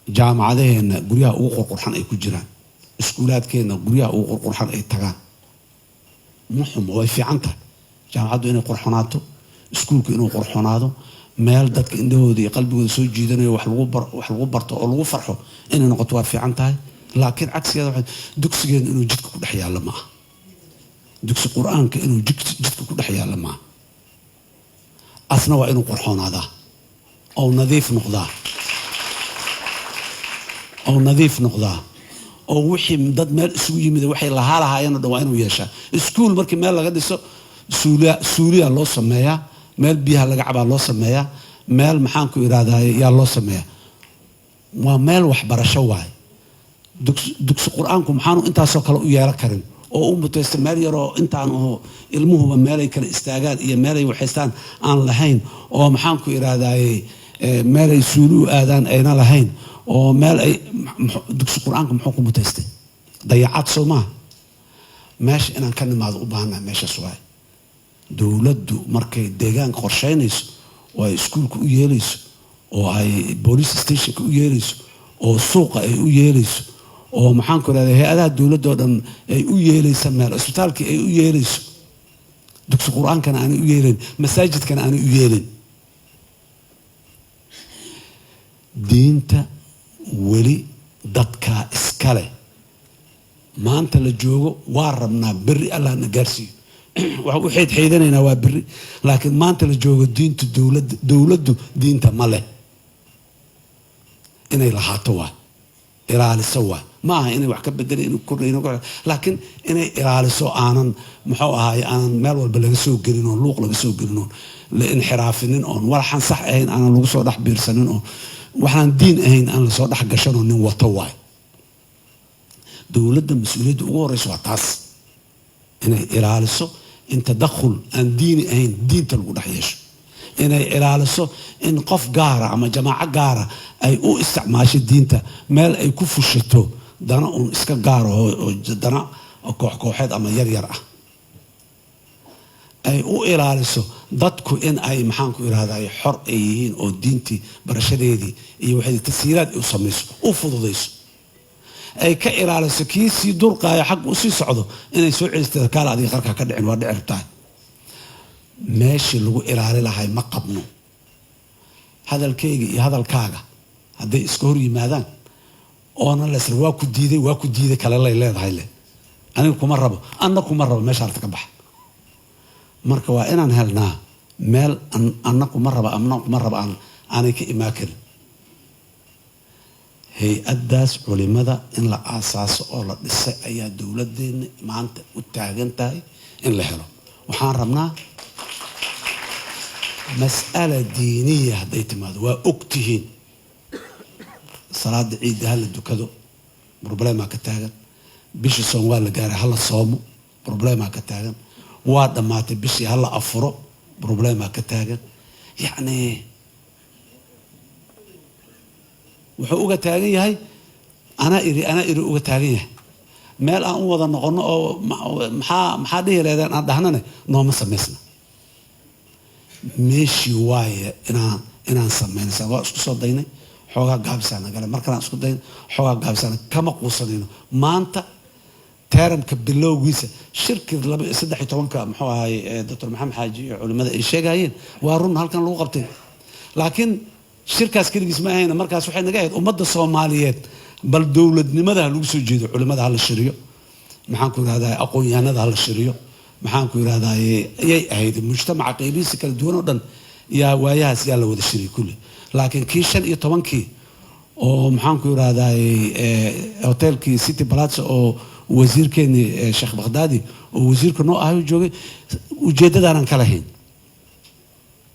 Jaamacadaheenna guryaha ugu qurqurxan ay ku jiraan, iskuulaadkeenna guryaha ugu qurqurxan ay tagaan. Ma xumo, way fiican tahay jaamacaddu inay qurxonaato, iskuulku inuu qurxonaado, meel dadka indhahooda iyo qalbigooda soo jiidanayo, wax lagu barto oo lagu farxo inay noqoto waa fiican tahay. Laakiin cagsigeeda waxay dugsigeena inuu jidka ku dhex yaallo ma aha, dugsi qur-aanka inuu jidka ku dhex yaallo maaha. Asna waa inuu qurxoonaadaa oo nadiif noqdaa, oo nadiif noqdaa, oo wixii dad meel isugu yimid waxay lahaa lahaayeen o dhan waa inuu yeeshaa. Iskuul markii meel laga dhiso, suuliyaa loo sameeyaa, meel biyaha laga cabaa loo sameeyaa, meel maxaanku irahdaa yaa loo sameeyaa. Waa meel waxbarasho waaye. Dugsi qur-aanku maxaanu intaasoo kale u yeelan karin oo u mutaysta meel yaroo intaan oo ilmuhuba meelay kala istaagaan iyo meelay waxaystaan aan lahayn, oo maxaanku irahdaye meelay suuli u aadaan ayna lahayn, oo meel ay dugsi qur-aanka muxuu ku mutaystay? Dayacaad soo maaha. Meesha inaan ka nimaado u baahannaha meeshaas waaye. Dowladdu markay deegaanka qorsheynayso oo ay iskuulka u yeelayso, oo ay police stationka u yeelayso, oo suuqa ay u yeelayso, oo maxaanku irahda hay-adaha dowladda oo dhan ay u yeelaysa meel, isbitaalkii ay u yeelayso, dugsi qur-aankana aanay u yeelayn, masaajidkana aanay u yeelayn. Diinta weli dadkaa iskale maanta la joogo waa rabnaa berri Allah na gaarsiiyo, waxaan u xeydxeydanaynaa waa berri. Laakiin maanta la joogo diinta dowladda, dowladdu diinta ma leh, inay lahaato waa ilaaliso waa ma aha inay wax ka bedelay, inay kordhayn, laakiin inay ilaaliso, aanan muxuu ahaay aanan meel walba laga soo gelin, oon luuq laga soo gelin, oon la inxiraafinin, oon waxaan sax ahayn aanan lagu soo dhex biirsanin, oon waxaan diin ahayn aan lasoo dhex gashanoo nin wato waay. Dowladda mas-uuliyadda ugu horeysa waa taas, inay ilaaliso in tadakhul aan diini ahayn diinta lagu dhex yeesho, inay ilaaliso in qof gaara ama jamaaco gaara ay u isticmaasho diinta meel ay ku fushato dana uun iska gaara oo dana koox kooxeed ama yar yar ah, ay u ilaaliso dadku in ay maxaanku irahday xor ay yihiin oo diintii barashadeedii iyo waxay tasiiraad u samayso, u fududayso, ay ka ilaaliso kii sii durqaayo xagga usii socdo inay soo celista kaala adiga qarka ka dhicin waa dhici rabtaa. Meeshii lagu ilaali lahay ma qabno. Hadalkayga iyo hadalkaaga hadday iska hor yimaadaan oona laysra waa ku diiday, waa ku diiday kale lay leedahay le aniga kuma rabo, anna kuma rabo, meesha harta ka baxa. Marka waa inaan helnaa meel anna kuma raba amna kuma raba aanay ka imaan karin. Hay-addaas culimada in la aasaaso oo la dhisay ayaa dowladdeena maanta u taagan tahay in la helo. Waxaan rabnaa mas'ala diiniya hadday timaado, waa og tihiin salaada ciidda hala dukado, problemaa ka taagan. Bishii soom waa la gaaray, hala soomo, problemaa ka taagan. Waa dhammaatay bishii, hala afuro, problemaa ka taagan. Yacni wuxuu uga taagan yahay anaa iri, anaa iri uga taagan yahay. Meel aan u wada noqono oo maxaa dhihi leedeen aan dhahnane nooma samaysna. Meeshii waaye inaan samaynaysa waa isku soo daynay, xoogaa gaabisaana gale, markalaan isku daynay xoogaa gaabisaana, kama quusanayno. Maanta teramka bilowgiisa shirkii 13-ka muxuu ahay Doctor Maxamed Xaaji iyo culimada ay sheegayeen waa run halkan lagu qabtay, laakiin shirkaas keligiis ma ahayna. Markaas waxay naga ahayd ummadda Soomaaliyeed bal dowladnimada ha lagu soo jeedo, culimada ha la shiriyo, maxaan ku irahdaa aqoon-yahanada ha la shiriyo, maxaan ku irahdaa ayay ahayd mujtamaca qaybihiisa kala duwan oo dhan yaa waayahaas yaa la wada shiriyay kulli. Laakiin kii 15-kii oo maxaan ku irahdaa hotelkii City Palace oo wasiirkeeni Sheekh Bakhdaadi oo wasiirka noo ahay joogay, ujeeddadaanaan ka lahayn.